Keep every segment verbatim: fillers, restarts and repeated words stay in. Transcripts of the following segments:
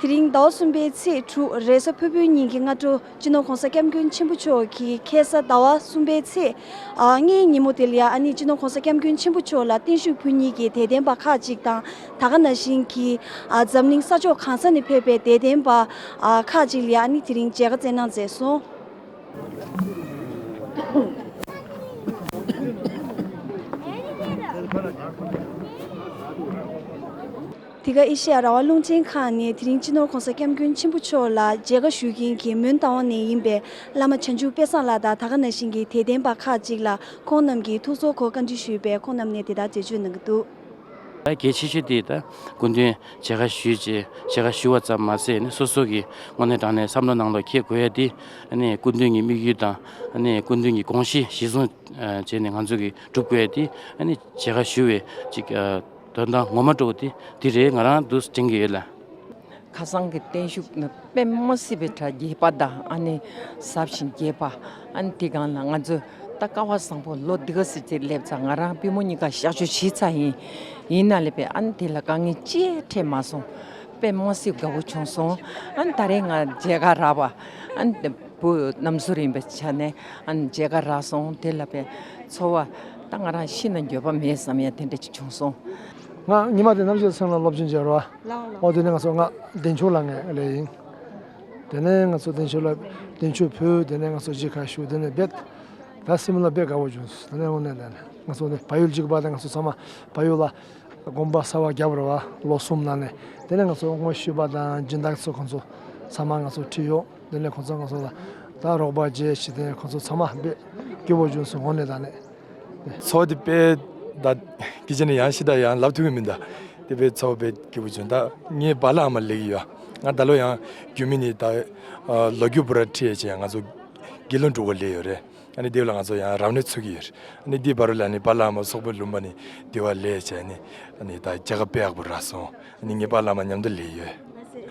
དེ་རིང་ཟླ་བ་གསུམ་པའི་ཚེས་དྲུག་རེས་གཟའ་ཕུར་བུའི་ཉིན་གྱི་སྔ་དྲོ། སྤྱི་ནོར་༧གོང་ས་༧སྐྱབས་མགོན་ཆེན་པོ་མཆོག་གིས་ཁ་སང་ཟླ་བ་གསུམ་པའི་ཚེས་ཨ་ལྔའི་ཉིན་མོ་དེ་ལ་ཡ་ཨ་ནི་སྤྱི་ནོར་༧གོང་ས་༧སྐྱབས་མགོན་ཆེན་པོ་མཆོག་ལ་བརྟན་བཞུགས་ཕུལ་མཁན་གྱི་དད་ལྡན་པ་ཁག་ཅིག་དང་། ད་ག་ནང་བཞིན་གྱི་ཨ་འཛམ་གླིང་ས་ཕྱོགས་གང་ས་ནས་ཕེབས་པའི་དད་ལྡན་པ་ཨ་ཁག་ཅིག་ལ་ཡ་ཨ་ནི་དེ་རིང་མཇལ་ཁ་བསྩལ་གནང་མཛད་སོང་། འདི་ག་ཨེ་ཤེ་ཡ་རང་དབང་རླུང་འཕྲིན་ཁང་ནས་དེ་རིང་སྤྱི་ནོར་༧གོང་ས་༧སྐྱབས་མགོན་ཆེན་པོ་མཆོག་ལ་མཇལ་ཁ་ཞུ་མཁན་གྱི་མོན་རྟ་དབང་ནས་ཡིན་པའི་བླ་མ་བྱང་ཆུབ་དཔལ་བཟང་ལགས་དང་། ད་ག་ནང་བཞིན་གྱི་དད་ལྡན་པ་ཁག་ཅིག་ལ་ཁོང་རྣམས་ཀྱིས་ཐུགས་གསོ་གོ་བཀའ་འདྲི་ཞུས་པས། ཁོང་རྣམས་ནས་དེ་ལྟར་འགྲེལ་བརྗོད་གནང་གི་འདུག། ད་གལ་ཆེ་ཤོས་དེ་ད་སྐུ་མདུན་མཇལ་ཁ་ཞུས་བྱས། མཇལ་ཁ་ཞུ་བ་ཙམ་མ་ཟད་ནི་སོ་སོ་གི་དངོས་གནས་དྲང་གནས་བསམ་བློ་ནང་ལ་འཁྱེར་དགོས་ཡ་དེ། ཨ་ནི་སྐུ་མདུན་གྱི་དམིགས་ཡུལ་དང་། ཨ་ནི་སྐུ་མདུན་གྱི་དགོངས་གཞི་གཞི་བཟུང་བྱས་ནས་ང་ཚོ་གིས་སྒྲུབ་དགོས་ཡ་དེ། ཨ་ནི་མཇལ་ཁ་ཞུ་བའི་ཅིག་ཨ་དོན་དག་ངོ་མ་འདྲ་བོ་དེ་དེ་རེད། ང་རང་འདུག་དྲན་གྱི་ཡོད་ལ། ཁ་སང་གི་བརྟན་བཞུགས་ནི་དཔེ་མ་སྲིད་པའི་གྲ་རྒྱས་པ་དང་། ཨ་ནི་ཟབ་ཞིང་རྒྱས་པ། ཨ་ནི་དེ་སྒང་ལ་ང་ཚོས་ད་སྐལ་བ་བཟང་པོ་ལོ་འདི་ག་ཙམ་ཅིག་སླེབས་ཙང་། ང་རང་པུས་མོ་གཉིས་ཀ་གཤག་བཅོས་བྱས་ཚར་ཡིན། ཡིན་ན་ལས་པས་ཨ་ནི་དེ་ལ་དཀའ་ངལ་ཅི་ཡང་འཕྲད་མ་སོང་། དཔེ་མ་སྲིད་དགའ་བོ་བྱུང་སོང་། ཨ་ནི་ད་རེས་ང་མཇལ་ཁ་རག་པ། ཨ་ནི་བུ་རྣམ་ཟུར་ཡིན་པའི་ཆ་ནས་ཨ་ནི་མཇལ་ཁ་རག་སོང་། དེ་ལ་པའི་ཚོར་བ་ད་ང་རང་ཤི་ན་འགྱོད་པ་མེད་བསམ་ཡ་དེ་འདྲ་ཅིག་བྱུང་སོང་། ང་ཉི་མ་དེ་རྣམ་རྒྱལ་ཚང་ལ་སློབ་སྦྱོང་བྱས་རོགས། ཨོ་དེ་ནས་ང་ཚོ་ང་བདེ་མཆོག་ལ་ངས་ལས་ཡིན། དེ་ནས་ང་ཚོ་བདེ་མཆོག་ལ་བདེ་མཆོག་ཕུལ། དེ་ནས་ང་ཚོ་མཇལ་ཁ་ཞུ། དེ་ནས་རྦད་ད་སེམས་ལ་རྦད་དགའ་བོ་བྱུང་། དེ་ནས་འོ་ནས་དེ་ནས་ང་ཚོ་ནས་བལ་ཡུལ་གཅིག་པ་དང་ང་ཚོ་ཚང་མ་བལ་ཡུལ་ལ་དགོན་པ་གསར་པ་བརྒྱབ་རེད་བ། ལོ་གསུམ་ནང་ནས། དེ་ནས་ང་ཚོ་དངོས་ཤུལ་པ་དང་སྦྱིན་བདག་ཚོ་ཁོང་ཚོ་ཚང་མ་ང་ཚོ་ཁྲིད་ཡོད། དེ་ནས་ཁོང་ཚོ་ང་ཚོ་ལ་ད་རོགས་པ་བྱེད་ཞེས། དེ་ནས་ཁོང་ཚོ་ཚང་མ་རྦད་སྐྱིད་པོ་བྱུང་སོང་། འོ་ནས་ད་ནས། ཚོར་བ་དེ་དཔེ་ད་སྐད་ཆ་ནི་ཡང་ཞིག་ད་ཡང་ལབ་ཐུབ་ཀྱི་མིན་ད། དེ་དཔེ་ཚོར་བ་དཔེ་སྐྱིད་པོ་བྱུང་། ད་ངའི་པཱ་ལགས་ཨ་མ་ལེགས་ཡོད། ང་ད་ལོ་ཡང་རྒྱུ་མི་ནི་ད་ལོ་རྒྱུས་པུ་ར་ཁྲིད་ཡས་ཆེད་ང་ཚོ་དགེ་སློང་འགྲོ་གི་ལས་ཡོད་རེད། ཨ་ནི་དེ་ལ་ང་ཚོ་ཡང་རབ་གནས་ཚུགས་ཀྱི་ཡོད་རེད། ཨ་ནི་དེའི་བར་ལ་ནི་པཱ་ལགས་ཨ་མ་སོག་པོའི་ལུང་པ་ནི་དེ་བ་ལས་བྱས་ནི། ཨ་ནི་ད་མཇལ་ཁ་དཔེ་ཡག་པོ་རག་སོང་། ཨ་ནི་ངའི་པཱ་ལགས་ཨ་མ་མཉམ་དུ་ལས་ཡོད།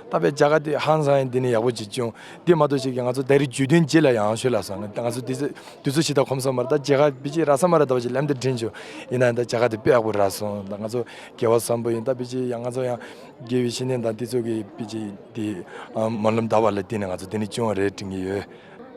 ད་དཔེ་མཇལ་ཁ་དེ་ཧང་སང་ཡིན། འདི་ནི་ཡག་པོ་ཅིག་བྱུང་། འདི་མ་གཏོགས་ཅིག་གི་ང་ཚོ་ད་རེས་བརྗོད་དོན་རྗེས་ལ་ཡང་ཤོད་ལ་སོང་། ད་ང་ཚོ་དུས་ཚོད་དུས་ཚོད་ཞིག་ད་ཁོམ་སོང་མ་རེད། ད་མཇལ་ཁ་པི་ཅི་ར་ས་མ་ར་ད་བ་ཅིག་ལམ་དུ་འདྲེན་བྱུང་། ཡིན་ན་ད་མཇལ་ཁ་དེ་དཔེ་ཡག་པོ་རག་སོང་། ད་ང་ཚོ་དགེ་བ་བཟང་པོ་ཡིན། ད་པི་ཅི་ཡང་ང་ཚོ་ཡང་དགེ་བའི་བཤེས་གཉེན་དང་དེ་ཚོ་གི་པི་ཅི་དེ་སྨོན་ལམ་ད་བ་ལ་བརྟེན་ནས་ང་ཚོ་དེ་ནི་བྱུང་བ་རེད་དྲན་གྱི་ཡོད།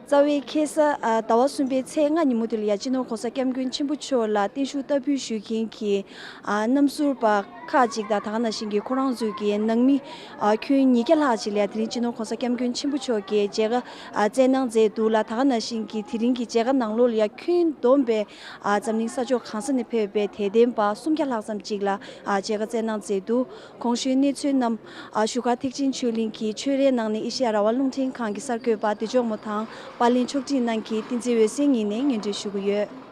རྩ་བའི་ཁ་སང་ཨ་ཟླ་བ་གསུམ་པའི་ཚེས་ལྔ་ཉིན་མོ་དེ་ལ་ཡ་སྤྱི་ནོར་༧གོང་ས་༧སྐྱབས་མགོན་ཆེན་པོ་མཆོག་ལ་བརྟན་བཞུགས་བསྟར་འབུལ་ཞུ་མཁན་གྱི་ཨ་རྣམ་ཟུར་པ་ཁག་ཅིག་དང་། ད་ག་ནང་བཞིན་གྱི་ཁོ་རང་ཚོའི་གི་ནང་མི་ཨ་ཁྱོན་ཉིས་བརྒྱ་ལྷག་ཅིག་ལ་དེ་རིང་སྤྱི་ནོར་༧གོང་ས་༧སྐྱབས་མགོན་ཆེན་པོ་མཆོག་གིས་མཇལ་ཁ་ཨ་བསྩལ་གནང་མཛད་འདུག་ལ། ད་ག་ནང་བཞིན་གྱི་དེ་རིང་གི་མཇལ་ཁ་ནང་ལོགས་ལ་ཡ་ཁྱོན་བསྡོམས་པའི་ཨ་འཛམ་གླིང་ས་ཕྱོགས་གང་ས་ནས་ཕེབས་པའི་དད་ལྡན་པ་སུམ་བརྒྱ་ལྷག་ཙམ་ཅིག་ལ་ཨ་མཇལ་ཁ་བསྩལ་གནང་མཛད་འདུག། གོང་ཞུས་གནས་ཚུལ་རྣམས་ཨ་བཞུགས་སྒར་ཐེག་ཆེན་ཆོས་གླིང་གི་ཆོས་རའི་ནང་ནས་ཨེ་ཤེ་ཡ་རང་དབང་རླུང་འཕྲིན་ཁང་གི་གསར་འགོད་པ་བདེ་མཆོག་མོ་དང་། པར་ལེན་ཕྱོགས་སྒྲིག་གནང་མཁན་བསྟན་འཛིན་འོད་ཟེར་གཉིས་ནས་སྙན་སྒྲོན་ཞུ་གི་ཡོད།